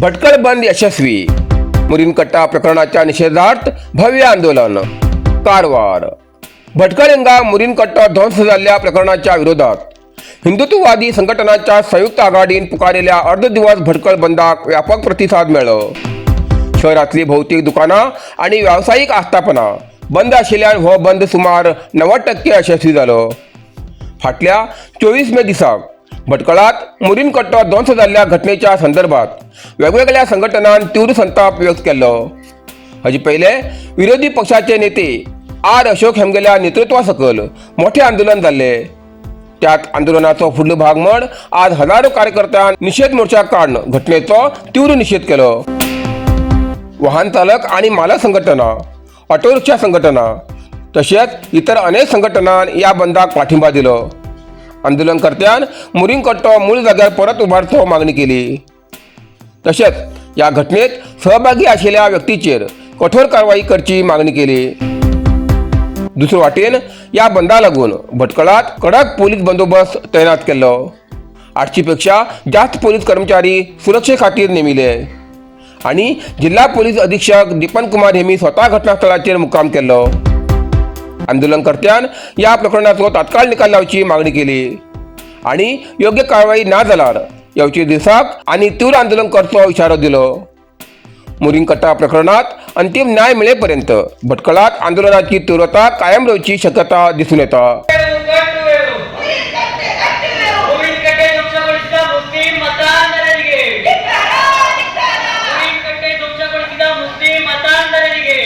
भटकळ बंद यशस्वी. मुरीनकट्टा प्रकरणाच्या निषेधार्थ भव्य आंदोलन. कारवार भटकळ हिंगा मुरीनकट्टा ध्वंस जाल्ल्या प्रकरणाच्या विरोधात हिंदुत्ववादी संघटनांच्या संयुक्त आघाडीन पुकारलेल्या अर्ध दिवस भटकळ बंदाक व्यापक प्रतिसाद मेळ्ळो. शहरातली भौतिक दुकानां आणि व्यावसायिक आस्थापनां बंद आशिल्ल्यान हो बंद सुमार 90% यशस्वी जालो. फाटल्या 24 मे दिसाक भटकळात मुरीन कट्टो ध्वंस जाल्ल्या घटनेच्या संदर्भात वेगवेगळ्या संघटनान तीव्र संताप व्यक्त केल्लो. हाजे पयले विरोधी पक्षाचे नेते आर अशोक हेमगेल्या नेतृत्वा सकयल मोठे आंदोलन जाल्ले. त्यात आंदोलनाचो फुडलो भाग म्हण आज हजारो कार्यकर्त्यां निषेध मोर्चा काडून घटनेचो तीव्र निषेध केलो. वाहन चालक आणि मालक संघटना, ऑटो रिक्षा संघटना तशेंच इतर अनेक संघटनां ह्या बंदाक पाठिंबा दिलो. आंदोलनकर्त्यान मुरींग कट्टो मूळ जाग्यार परत उबारचो मागणी केली. तशेंच ह्या घटनेत सहभागी आशिल्ल्या व्यक्तीचेर कठोर कारवाई करची मागणी केली. दुसरे वाटेन ह्या बंदा लागून भटकळात कडक पोलीस बंदोबस्त तैनात केल्लो. 800 पेक्षा जास्त पोलीस कर्मचारी सुरक्षे खातीर नेमिले आणि जिल्हा पोलीस अधीक्षक दीपन कुमार हेमी स्वतः घटनास्थळाचेर मुक्काम केल्लो. आंदोलनकर्त्यान या प्रकरणाचो तात्काळ निकाल लावची मागणी केली आणि योग्य कारवाई ना जाल्यार येवचे दिसाक आनी तीव्र आंदोलन करचो इशारो दिलो. मुरींकट्टा प्रकरणात अंतिम न्याय मिळेपर्यंत भटकळात आंदोलनाची तीव्रता कायम रावची शक्यता दिसून येता. ಕಟ್ಟುವೆವು. ಹೂವಿನಕಟ್ಟೆ ಧ್ವಂಸಗೊಳಿಸಿದ ಮುಸ್ಲಿಂ ಮತಾಂಧರರಿಗೆ, ಹೂವಿನಕಟ್ಟೆ ಧ್ವಂಸಗೊಳಿಸಿದ ಮುಸ್ಲಿಂ ಮತಾಂಧರರಿಗೆ,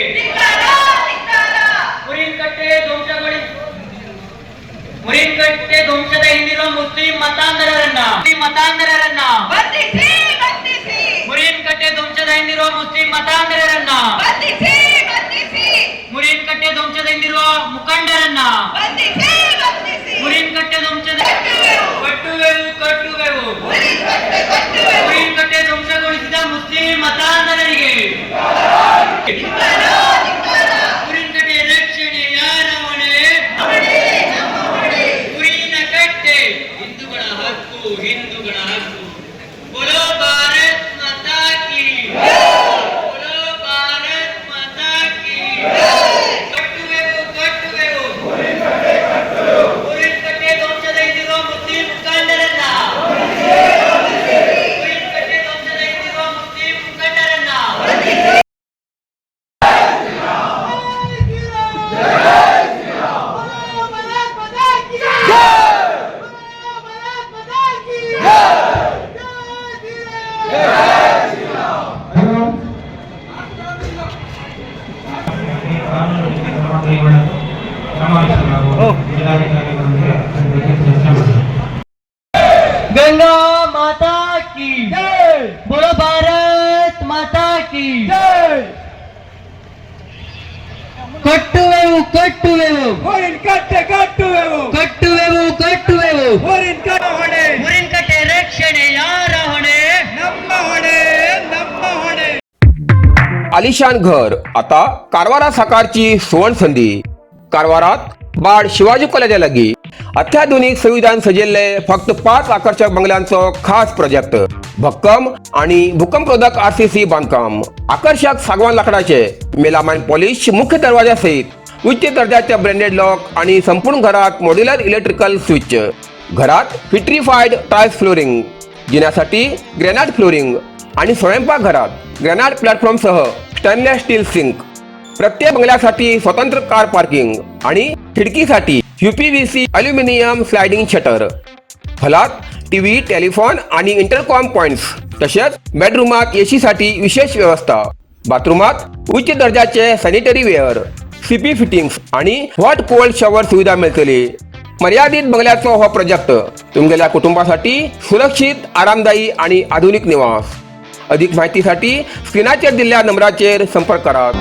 ಮುರಿನಕಟ್ಟೆ ಧ್ವಂಸಗೊಳಿಸಿ ಮುರಿನಕಟ್ಟೆ ಧ್ವಂಸದ ಹಿಂದಿರುವ ಮುಸ್ಲಿಂ ಮತಾಂಧರರನ್ನ, ಮುಸ್ಲಿಂ ಮತಾಂಧರರನ್ನ, ಬಂಧಿಸಿ, ಬಂಧಿಸಿ. ಮುರಿನಕಟ್ಟೆ ಧ್ವಂಸದ ಹಿಂದಿರುವ ಮುಸ್ಲಿಂ ಮತಾಂಧರರನ್ನ, ಬಂಧಿಸಿ, ಬಂಧಿಸಿ. ಮುರಿನಕಟ್ಟೆ ಧ್ವಂಸದ ಹಿಂದಿರುವ ಮುಖಂಡರನ್ನ, ಬಂಧಿಸಿ, ಬಂಧಿಸಿ. ಮುರಿನಕಟ್ಟೆ ಧ್ವಂಸದ ಕಟ್ಟುವೆವು, ಕಟ್ಟುವೆವು. ಕಟ್ಟೆ ಕಟ್ಟುವೆವು. ಮುರಿನಕಟ್ಟೆ ಧ್ವಂಸಗೊಳಿಸಿದ ಮುಸ್ಲಿಂ ಮತಾಂಧರರಿಗೆ ಮುರಿನಕಟ್ಟೆ ರಕ್ಷಣೆ ಯಾರ ಹೊಣೆ? ಮುರಿನಕಟ್ಟೆ ಹಿಂದೂಗಳ ಹಕ್ಕು, ಹಿಂದೂಗಳ ಹಕ್ಕು. बोलो भारत माता की, बोलो भारत माता की. ಕಟ್ಟುವೆವು, ಕಟ್ಟುವೆವು. ಮುರಿನಕಟ್ಟೆ ಧ್ವಂಸದ ಹಿಂದಿರುವ ಮುಸ್ಲಿಂ ಮುಖಂಡರನ್ನ, ಮುರಿನಕಟ್ಟೆ ಧ್ವಂಸದ ಹಿಂದಿರುವ ಮುಸ್ಲಿಂ ಮುಖಂಡರನ್ನ. ಕಾನೂನು ರೀತಿ ಕ್ರಮ ಕೈಗೊಳ್ಳಲು ಕ್ರಮ ವಹಿಸಲಾಗುವುದು. ಜಿಲ್ಲಾಧಿಕಾರಿಗಳೊಂದಿಗೆ ಅದ್ರ ಬಗ್ಗೆ ಚರ್ಚೆ ಮಾಡಿ. गंगा माता की, बोलो भारत माता की. ಕಟ್ಟುವೆವು, ಕಟ್ಟುವೆವು. ಕಟ್ಟೆ ಕಟ್ಟುವೆವು. ಕಟ್ಟುವೆವು, ಕಟ್ಟುವೆವು. ಹೊಣೆ. ಮುರಿನಕಟ್ಟೆ ರಕ್ಷಣೆ ಯಾರ ಹೊಣೆ? ನಮ್ಮ ಹೊಣೆ, ನಮ್ಮ ಹೊಣೆ. आलिशान घर आता कारवारा साकारची सुवर्ण संधी. कारवारात बाड शिवाजी कॉलेजा लागीं अत्याधुनिक सुविधान सजिल्ले फक्त पाच आकर्षक बंगल्यांचो खास प्रोजेक्ट. भक्कम आणि भूकंपरोधक आरसीसी बांधकाम, आकर्षक सागवान लाकडाचे मेलामाइन पॉलिश मुख्य दरवाजा सहित उच्च दर्जाचे ब्रँडेड लॉक आणि संपूर्ण घरात मॉड्युलर इलेक्ट्रिकल स्विच. घरात विट्रीफाईड टाइल्स फ्लोरिंग, जिन्यासाठी ग्रॅनाइट फ्लोरिंग आणि स्वयंपाकघरात ग्रॅनाइट प्लॅटफॉर्मसह स्टेनलेस स्टील सिंक. प्रत्येक बंगल्यासाठी स्वतंत्र कार पार्किंग आणि खिडकीसाठी युपीव्हीसी अल्युमिनियम स्लायडिंग शटर. हॉलात टीव्ही, टेलिफोन आणि इंटरकॉम पॉइंट्स, तसेच बेडरूमात एसीसाठी विशेष व्यवस्था. बाथरूमात उच्च दर्जाचे सॅनिटरी वेअर, सीपी फिटिंग्स आणि हॉट कोल्ड शॉवर सुविधा मिळतली. मर्यादित बंगल्याचो हो प्रोजेक्ट, तुमगेल्या कुटुंबासाठी सुरक्षित, आरामदायी आणि आधुनिक निवास. अधिक माहितीसाठी स्क्रीनाचेर दिल्ल्या नंबराचेर संपर्क करात.